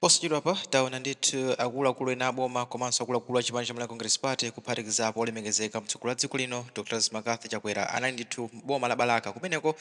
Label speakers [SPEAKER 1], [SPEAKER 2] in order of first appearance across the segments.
[SPEAKER 1] Posachedwapa taona ndithu akuluakulu ena aboma komanso akuluakulu a chipani cha Malawi Congress Party, kuphatikizapo olemekezeka mtsogoleri wa dziko lino Dr McCarthy Chakwera, anali ndithu boma la Balaka. Kumeneko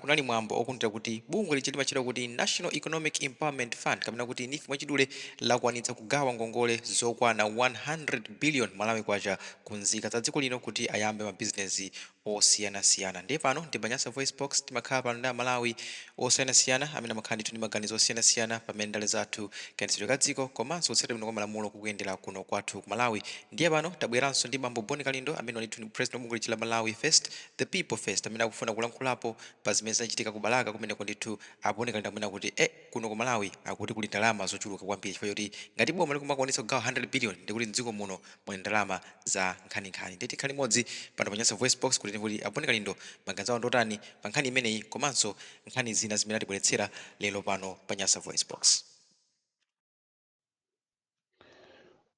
[SPEAKER 1] kunali mwambo okondwera kuti bungwe lija limatchedwa kuti National Economic Empowerment Fund, kapena kuti NEEF mwachidule, lakwanitsa kugawa ngongole zokwana 100 billion Malawi kwacha ku nzika za dziko lino kuti ayambe mabizinesi osiyanasiyana. Ndiye pano ndi pa Nyasa Voice Box, timakhala pano ndi Amalawi osiyanasiyana amene amakhala ndithu ndi maganizo osiyanasiyana pamene ndale zathu, kayendetsedwe ka dziko komanso kutsatira bwino kwa malamulo kukuyendera kuno kwathu ku Malawi. Ndiye pano tabweranso ndi bambo Bon Kalindo, amene ndithu ndi president wa bungwe lija la Malawi First, the People First, amene akufuna kulankhulapo pa zimene zinachitika ku Balaka. Kumeneko ndithu a Bon Kalindo akunena kuti kuno ku Malawi akuti kuli ndalama zochuluka kwambiri, chifukwa choti ngati boma likumakwanitsa kugawa 100 billion, ndikuti mdziko muno muli ndalama za nkhaninkhani. Ndiye tikhale limodzi pano pa Nyasa Voice Box kuti timve kuti a Bon Kalindo maganizo awo ndotani pa nkhani imeneyi komanso nkhani zina zimene atibweretsera lero pano pa Nyasa Voice Box.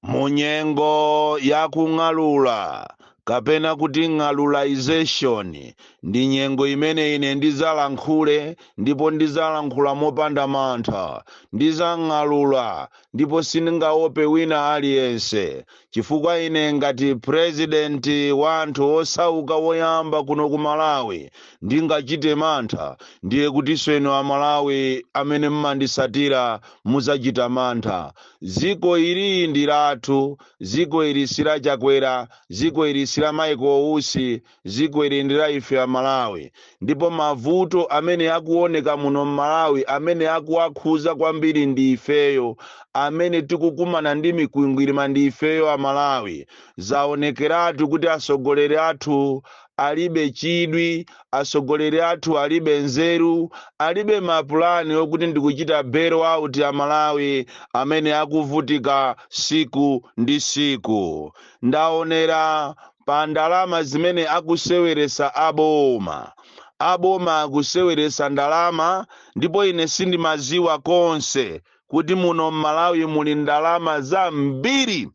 [SPEAKER 2] Munyengo ya kung'alula, kapena kuti ng'alulization, ndi nyengo imene ine ndizalankhule, ndipo ndizalankhula mopanda mantha. Ndizang'alula ndipo sindingaope wina aliyense, chifukwa ine ngati president wa anthu osauka woyamba kuno ku Malawi ndingachite mantha, ndiye kutinso inu Amalawi amene mmandisatira muzachita mantha. Dziko ili ndi lathu, dziko ili si la Chakwera, dziko ili si la Michael Usi, dziko ili ndi la ife Amalawi. Ndipo mavuto amene akuoneka muno m'Malawi, amene akuwakhuza kwambiri ndi ifeyo, amene tikukumana ndi mikwingwirima ndi ifeyo Amalawi. Zaonekeratu kuti atsogoleri athu alibe chidwi, atsogoleri athu alibe nzeru, alibe mapulani okuti ndikuchita bail out Amalawi amene akuvutika siku ndi siku. Ndaonera pa ndalama zimene akuseweresa aboma. Aboma akuseweresa ndalama, ndipo ine sindimaziwa konse kuti muno m'Malawi muli ndalama zambiri.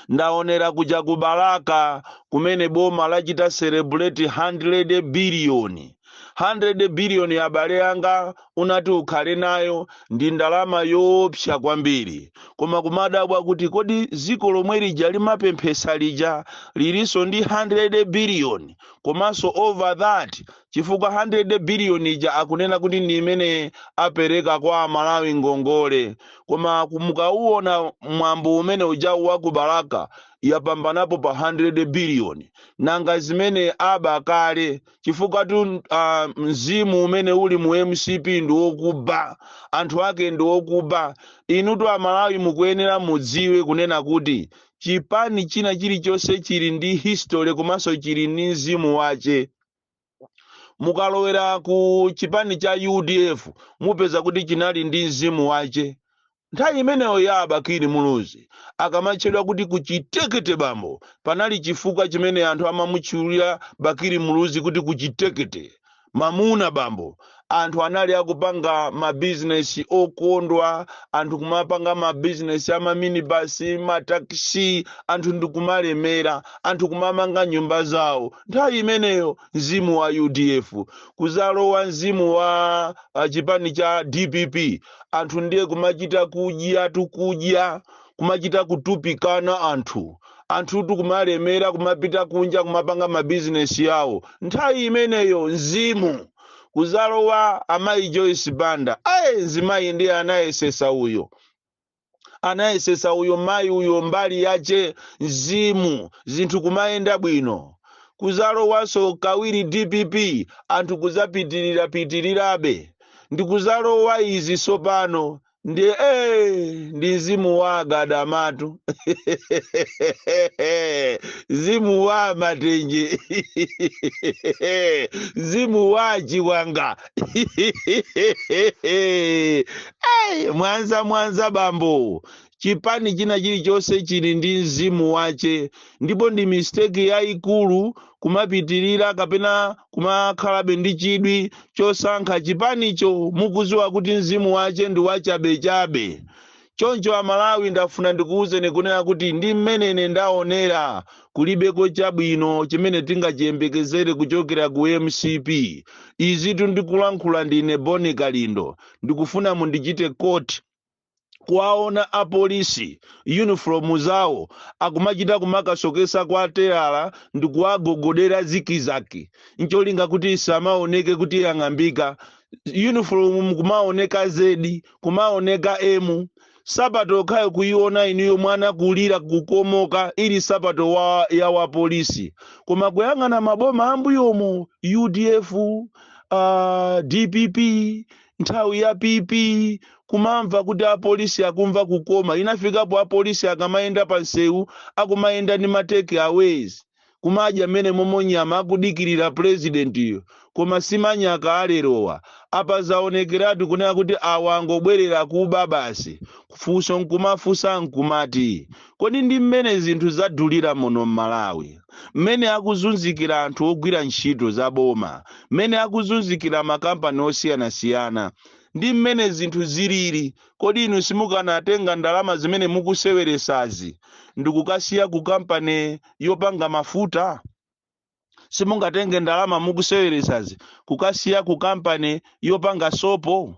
[SPEAKER 2] Ndaonera kuja ku Balaka kumene boma lachita celebrate 100 billion. 100 billion, abale anga, unati ukhale nayo ndi ndalama yoopsa kwambiri. Koma kumadabwa kuti kodi dziko lomwe lija limapemphesa lija lilinso ndi 100 billion, komanso over that, chifukwa 100 billion ija akunena kuti ndi imene apereka kwa Amalawi ngongole, koma mukauona mwambo umene ujawu wa ku Balaka, yapambanapo pa 100 billion. Nanga zimene aba kale? Chifukwa tu mzimu umene uli mu MCP ndi wokuba, anthu ake ndi wokuba. Inutu Amalawi mukuyenera mudziwe kunena kuti chipani china chilichonse chili ndi history komanso chili ndi mzimu wache. Mukalowera ku chipani cha UDF, mupeza kuti chinali ndi mzimu wache nthawi imeneyo ya Bakili Muluzi. Akamatchedwa kuti kuchitekete bambo, panali chifukwa chimene anthu amamutchulira Bakili Muluzi kuti kuchitekete mamuna bambo. Anthu anali akupanga mabizinesi okondwa, anthu kumapanga mabizinesi amaminibasi, matakisi, anthu ndikumalemera, anthu kumamanga nyumba zawo. Nthawi imeneyo mzimu wa UDF. Kuzalowa mzimu wa chipani cha DPP, anthu ndiye kumachita kudya tukudya, kumachita kutupikana anthu, anthutu kumalemera, kumapita kunja kumapanga mabizinesi yawo. Nthawi imeneyo mzimu. Kuzalowa amayi Joyce Banda, ayi, mzimayi ndiye anayesesa uyo, anayesesa uyo mayi uyo, mbali yache mzimu, zinthu kumayenda bwino. Kuzalowanso kawiri DPP, anthu kuzapitirira pitirirabe. Ndikuzalowa izi sopano ndi ndi mzimu wa agadamatu, mzimu wa matenje, mzimu wa chiwanga. Hey, mwanza mwanza bambo. Chipani china chilichonse chili ndi mzimu wache, ndipo ndi mistake yayikulu kumapitirira kapena kumakhalabe ndi chidwi chosankha chipanicho mukuziwa kuti mzimu wache ndi wachabechabe. Choncho Amalawi, ndafuna ndikuwuzeni kunena kuti ndi mmene ine ndaonera, kulibeko chabwino chimene tingachiyembekezere kuchokera ku MCP. Izitu ndikulankhula ndine Boni Kalindo. Ndikufuna mundichite quote. Kuwaona apolisi uniform zawo akumachita kumakasokesa kwa telala ndi kuwagogodera zikizaki, ncholinga kuti isamaoneke kuti yang'ambika. Uniform kumaoneka zedi, kumaoneka emu. Sapato okhayo kuiona inuyo, mwana kulira kukomoka, ili sapato ya wapolisi. Koma kuyang'ana maboma ambuyomo, UDF, DPP, nthawi ya PP, kumamva kuti apolisi akumva kukoma. Inafikapo apolisi akamayenda pa nsewu akumayenda ndi ma take aways, kumadya mmene momo nyama, akudikirira purezidentiyo. Koma simanyaka alerowa. Apa zaonekeratu kunena kuti awa angobwerera kuba basi. Funso nkumafunsa nkumati, kodi ndi mmene zinthu zadulira muno m'Malawi, mmene akuzunzikira anthu ogwira ntchito za boma, mmene akuzunzikira makampani osiyanasiyana, ndi mmene zinthu zilili, kodi inu simukanatenga ndalama zimene mukuseweresazi ndikukasiya ku kampani yopanga mafuta? Simungatenge ndalama mukuseweresazi kukasiya ku kampani yopanga sopo?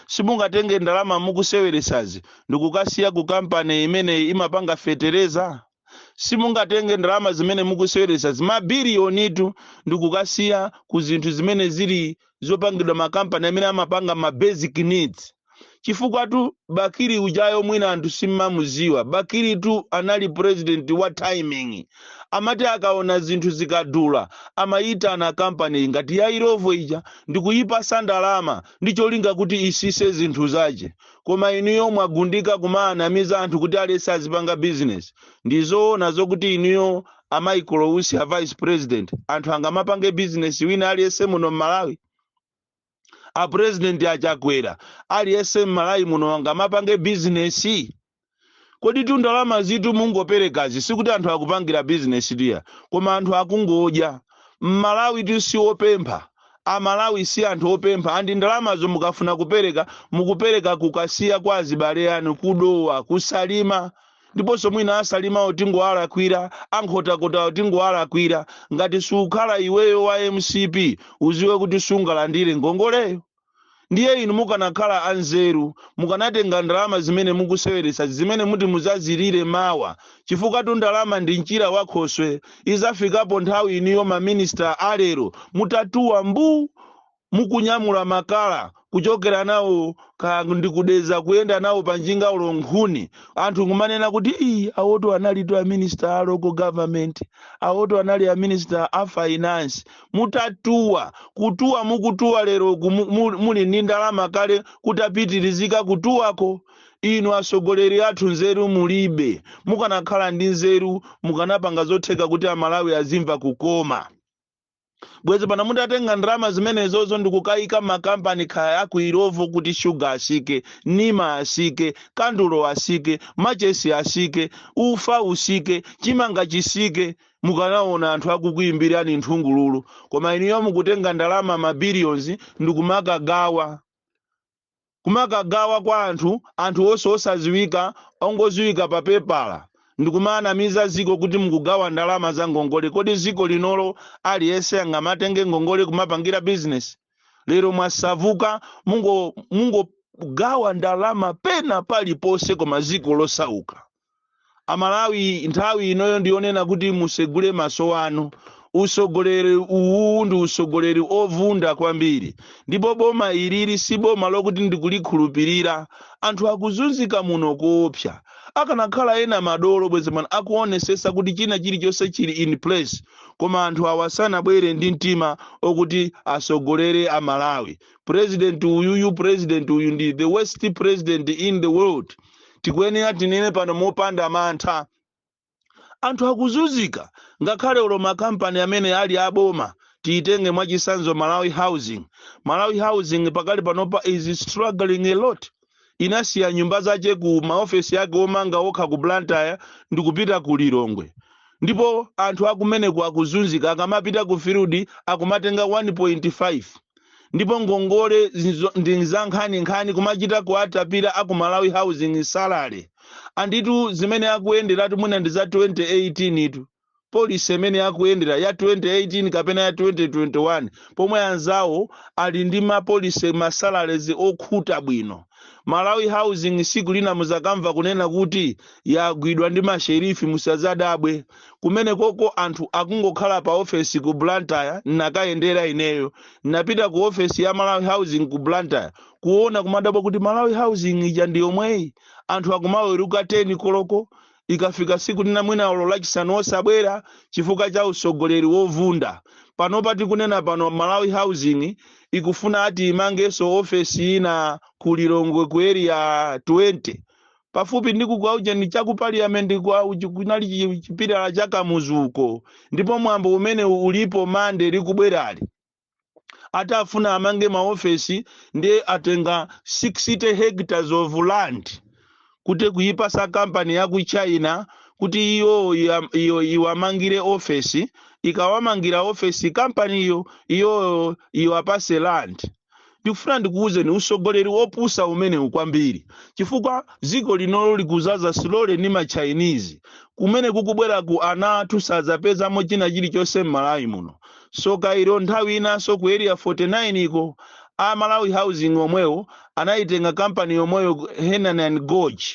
[SPEAKER 2] Simungatenge ndalama mukuseweresazi ndikukasiya ku kampani imene imapanga fetereza? Simungatenge ndalama zimene mukuseweresazi, mabiliyonitu, ndikukasiya ku zinthu zimene zili zopangidwa makampani amene amapanga ma basic needs? Chifukwa tu Bakili ujayo, mwina anthu simmamuziwa, Bakili tu anali president wa timing. Amati akaona zinthu zikadula, amayitana kampani ngati ya Illovo ija ndikuyipasa ndalama ndi cholinga kuti isise zinthu zache. Koma inuyo mwagundika kumaanamiza anthu kuti alese azipanga business. Ndizoona zokuti inuyo a Michael Usi, a vice president, anthu angamapange business wina aliyense muno m'Malawi? A president Achakwera, aliyense m'Malawi muno angamapange bizinesi? Kodi tu ndalama zitu mungoperekazi, sikuti anthu akupangira bizinesi tiya, koma anthu akungodya. Mmalawi tu si opempha, Amalawi si anthu opempha. And ndalamazo mukafuna kupereka, mukupereka kukasiya kwa azibale anu kuDowa, kuSalima. Ndiponso mwina aSalimawo tingoalakwira, aNkhotakotawo tingoalakwira. Ngati sukhala iweyo wa MCP, uziwe kuti sungalandire ngongoleyo. Ndiye inu mukanakhala anzeru, mukanatenga ndalama zimene mukuseweretsa, zimene muti muzazilire mawa, chifukwa tu ndalama ndi mchira wakhoswe. Izafikapo nthawi iniyo maminista alero mutatuwa mbu, mukunyamula makala kuchokera nawo ka ndikudeza, kuyenda nawo pa njinga ulo nkhuni, anthu nkumanena kuti, "Ii, awoto analitu a minister a local government, awoto anali a minister a finance." Mutatuwa, kutuwa mukutuwa lero, muli ndi ndalama kale, kutapitirizika kutuwako. Inu atsogoleri athu, nzeru mulibe. Mukanakhala ndi nzeru, mukanapanga zotheka kuti Amalawi azimva kukoma. Bwezi pano mutatenga ndalama zimenezozo ndikukayika makampani khaya aku Illovo, kuti shuga asike, nima asike, kandulo asike, machesi asike, ufa usike, chimanga chisike, mukanaona anthu akukuyimbirani nthungululu. Koma inuyo mukutenga ndalama ma billions ndikumakagawa, kumakagawa kwa anthu, anthu onse osaziwika, ongoziwika pa pepala, ndikumanamiza ziko kuti mukugawa ndalama za ngongole. Kodi ziko linolo aliyense angamatenge ngongole kumapangira business? Lero mwasavuka, mungogawa ndalama pena paliponse, koma ziko losauka. Amalawi, nthawi inoyo ndionena kuti musegule maso anu. Usogoleri uwu ndi usogoleri ovunda kwambiri, ndipo boma ilili si boma lokuti ndikulikhulupirira. Anthu akuzunzika muno koopsa. Akanakhala ena madolo, bwezi pano akuonesesa kuti china chilichonse chili in place. Koma anthu awa sanabwere ndi mtima okuti asogolere Amalawi. President uyuyu, president uyu ndi the worst president in the world. Tikuyenera tinene pano mopanda mantha. Anthu akuzunzika. Ngakhale ulo makampani amene ali aboma, tiyitenge mwachisanzo Malawi Housing. Malawi Housing pakali panopa is struggling a lot. Inasiya nyumba zache ku maofesi ake omanga okha ku Blantyre ndikupita ku Lilongwe, ndipo anthu akumeneko akuzunzika. Akamapita ku field akumatenga 1.5, ndipo ngongole ndi za nkhaninkhani, kumachita kuatapira aku Malawi Housing salary. Anditu zimene akuyenderatu mwina ndi za 2018 itu, policy imene akuyendera ya 2018 kapena ya 2021, pomwe anzawo ali ndi ma policy, ma salaries okhuta bwino. Malawi Housing siku lina muzakamva kunena kuti yagwidwa ndi ma sheriff, musazadabwe. Kumene koko anthu akungokhala pa ofesi ku Blantyre. Nakayendera ineyo, napita ku ofesi ya Malawi Housing ku Blantyre kuona, kumadabwa kuti Malawi Housing ija ndi yomweyi. Anthu akumaweruka 10 koloko, ikafika siku lina mwina olo Lachisanu osabwera chifukwa cha usogoleri wovunda. Panopa tikunena pano, Malawi Housing ikufuna ati imangenso ofesi ina ku Lilongwe, ku Area 20, pafupi ndi kukwaujeni cha ku Parliament, kwa kunali chipilala cha Kamuzuko. Ndipo mwambo umene ulipo Mande likubwerali, atafuna amange maofesi, ndiye atenga 60 hectares of land kuti kuyipasa kampani ya ku China kuti iyo iwamangire ofesi. Ikawamangira ofesi kampani iyo, iyo iwapase land. Ndikufuna ndikuwuzeni, usogoleri wopusa umenewu kwambiri, chifukwa dziko linolo likuzaza slowly ndi ma Chinese. Kumene kukubwera ku ana athu sadzapezamo china chilichonse m'Malawi muno. Soka ilo, nthawi inanso ku Area 49 iko, a Malawi Housing omwewo anayitenga kampani yomweyo, Henan and Gorge,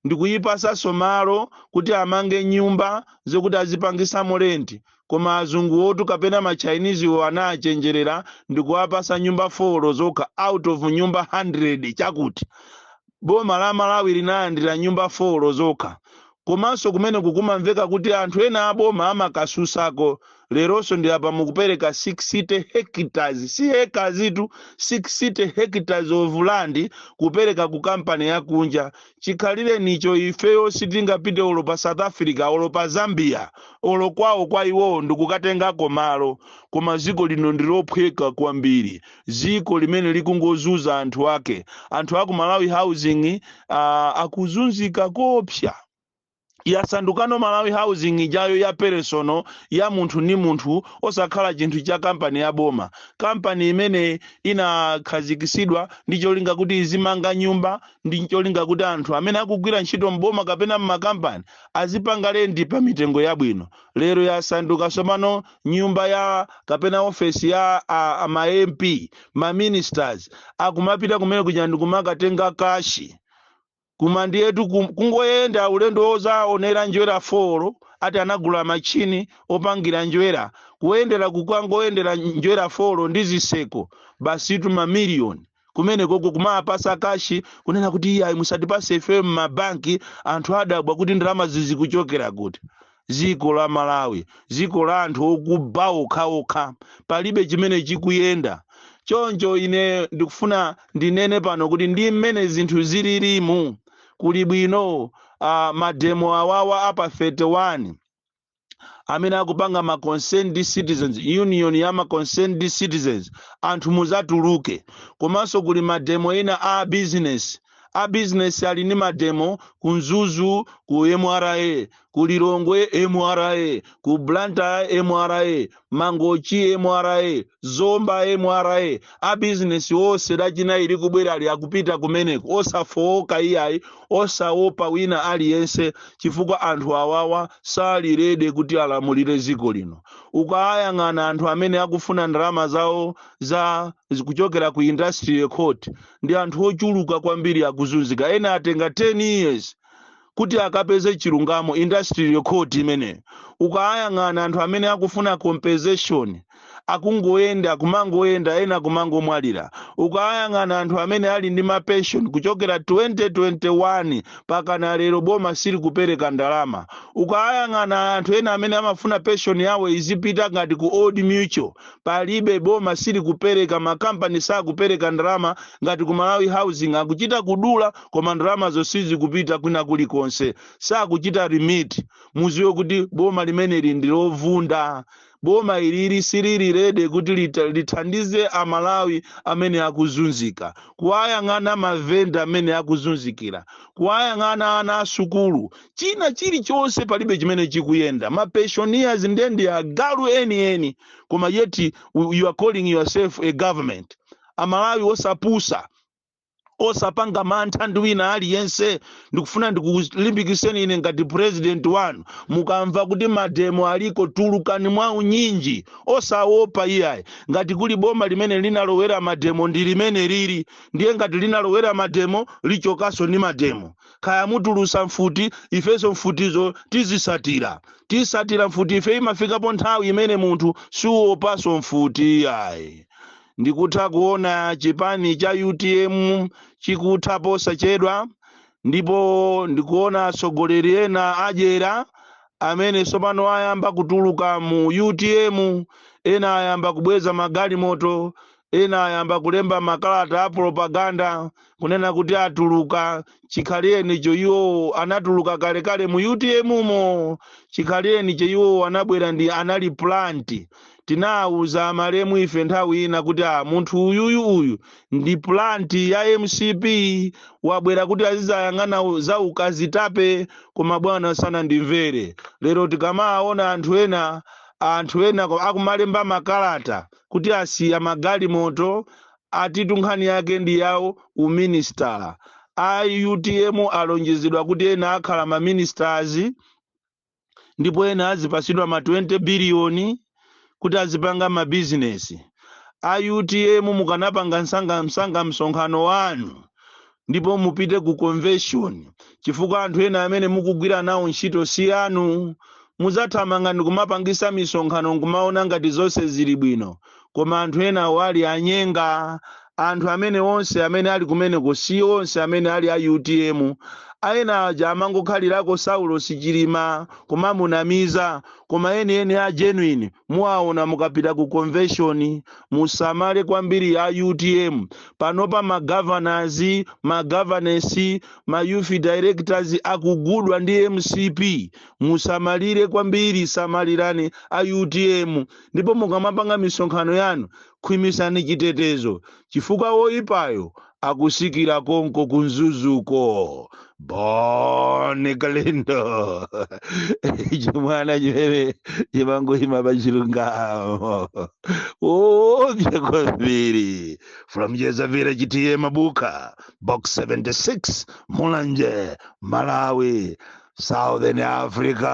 [SPEAKER 2] ndikuyipasanso malo kuti amange nyumba zokuti azipangisamo rent. Koma azungu otu kapena ma Chinese wo anachenjerera ndikuwapasa nyumba 4 zokha out of nyumba 100. Chakuti boma la Malawi linalandira nyumba 4 zokha. Komanso kumene kukumamveka kuti anthu ena aboma amakasusako. Leronso ndi apa mukupereka 60 hectares, si acres tu, 60 hectares of land kupereka ku kampani yakunja. Chikhalire nicho ifeyo sitingapite olo pa South Africa, olo pa Zambia, olo kwawo kwa iwowo ndikukatengako malo. Koma dziko lino ndilophweka kwambiri, dziko limene likungozuza anthu ake. Anthu aku Malawi Housing akuzunzika kopsa. Yasandukano Malawi Housing ijayo ya personal, ya munthu ndi munthu, osakhala chinthu cha kampani ya boma. Kampani imene inakhazikisidwa ndi cholinga kuti izimanga nyumba, ndi cholinga kuti anthu amene akugwira ntchito mboma kapena mmakampani azipanga rent pa mitengo yabwino, lero yasanduka tsopano nyumba ya kapena ofesi ya ma MP, ma ministers. Akumapita kumene kuja ndikumakatenga cash. Koma ndiyetu kungoyenda ulendo wozaonera Njerwa 4, ati anagula machini opangira njerwa, kuyendera kukangoyendera Njerwa 4 ndi ziseko basitu, mamiliyoni kumene koko kumapasa cash, kunena kuti iyayi, musatipase ife m'mabanki. Anthu adabwa kuti ndalama zizikuchokera kuti. Dziko la Malawi, dziko la anthu okuba okhaokha, palibe chimene chikuyenda. Choncho ine ndikufuna ndinene pano kuti ndi mmene zinthu zililimu, kuli bwino ma demo awawa apa 31 amene akupanga ma Concerned Citizens Union, ya ma Concerned Citizens, anthu muzatuluke. Komanso kuli ma demo ena a business. A business ali ndi ma demo ku Mzuzu, ku MRA, ku Lilongwe MRA, ku Blantyre MRA, Mangochi MRA, Zomba MRA. A business onse Lachinayi likubwera ali akupita kumeneko, osafowoka iyayi, osaopa wina aliyense, chifukwa anthu awawa sali ready kuti alamulire dziko lino. Ukayang'ana anthu amene akufuna ndalama zawo za kuchokera ku Industrial Court ndi anthu ochuluka kwambiri, akuzunzika. Ena atenga 10 years kuti akapeze chilungamo, Industrial Court imeneyo. Ukayang'ana anthu amene akufuna compensation, akungoyenda, kumangoyenda, ena kumangomwalira. Ukayang'ana anthu amene ali ndi ma pension kuchokera 2021 pakana lero, boma sili kupereka ndalama. Ukayang'ana anthu ena amene amafuna pension yawo izipita ngati ku Old Mutual, palibe, boma sili kupereka, makampani sakupereka ndalama. Ngati ku Malawi Housing akuchita kudula, koma ndalamazo sizikupita kwina kulikonse, sakuchita remit. Muziwe kuti boma limeneli ndi lovunda. Boma ilili silili ready kuti lithandize Amalawi amene akuzunzika. Kuwayang'ana mavenda amene akuzunzikira, kuwayang'ana ana asukulu, china chilichonse palibe chimene chikuyenda. Ma pensioners ndendi agalu enieni, koma yet you are calling yourself a government. Amalawi osapusa. Osapanga mantha ndi wina aliyense. Ndikufuna ndikulimbikiseni ine ngati president wanu, mukamva kuti mademo aliko, tulukani mwa unyinji, osaopa iyayi. Ngati kuli boma limene linalowera mademo, ndi limene lili. Ndiye ngati linalowera mademo, lichokanso ndi mademo. Kaya mutulusa mfuti, ifenso mfutizo tizisatira, tisatira mfuti ife. Imafikapo nthawi imene munthu siuopanso mfuti iyayi. Ndikutha kuona chipani cha UTM chikutha posachedwa, ndipo ndikuona atsogoleri ena adyera amene tsopano ayamba kutuluka mu UTM. Ena ayamba kubweza magalimoto, ena ayamba kulemba makalata a propaganda kunena kuti atuluka. Chikhaliyenicho iwo anatuluka kalekale mu UTM mo. Chikhaliyenicho iwo anabwera ndi anali plant. Tinawuza amalemu ife nthawi ina kuti a munthu uyuyu, uyu ndi plant ya MCP, wabwera kuti azizayang'ana za ukazitape, koma bwana sanandimvere. Lero tikamaona anthu ena akumalemba makalata kuti asiya magalimoto, atitu nkhani yake ndi yawo uministala. A UTM alonjezedwa kuti ena akhala ma ministers, ndipo ena azipasidwa ma 20 biliyoni kuti azipanga mabizinesi. A UTM, mukanapanga msanga msanga msonkhano wanu ndipo mupite ku convention, chifukwa anthu ena amene mukugwira nawo ntchito si anu. Mudzathamanga ndikumapangisa misonkhano nkumaona ngati zonse zili bwino, koma anthu ena wali anyenga. Anthu amene onse amene ali kumeneko si onse amene ali a UTM. Aena aja amangokhalirako Saulo Sichilima kumamunamiza, koma eni a genuine muwaona mukapita ku convention. Musamale kwambiri a UTM. Panopa ma governors, ma governess, ma youth directors akugudwa ndi MCP. Musamalire kwambiri, samalirani a UTM, ndipo mukamapanga misonkhano yanu, khwimisani chitetezo, chifukwa woyipayo akusikira konko kunzuzuko. Bon Kalindo, chimwana chimene chimangoyima pachilungamo opya kwambiri, from Jezavira Chitiye Mabuka, Box 76, Mulanje, Malawi, Southern Africa.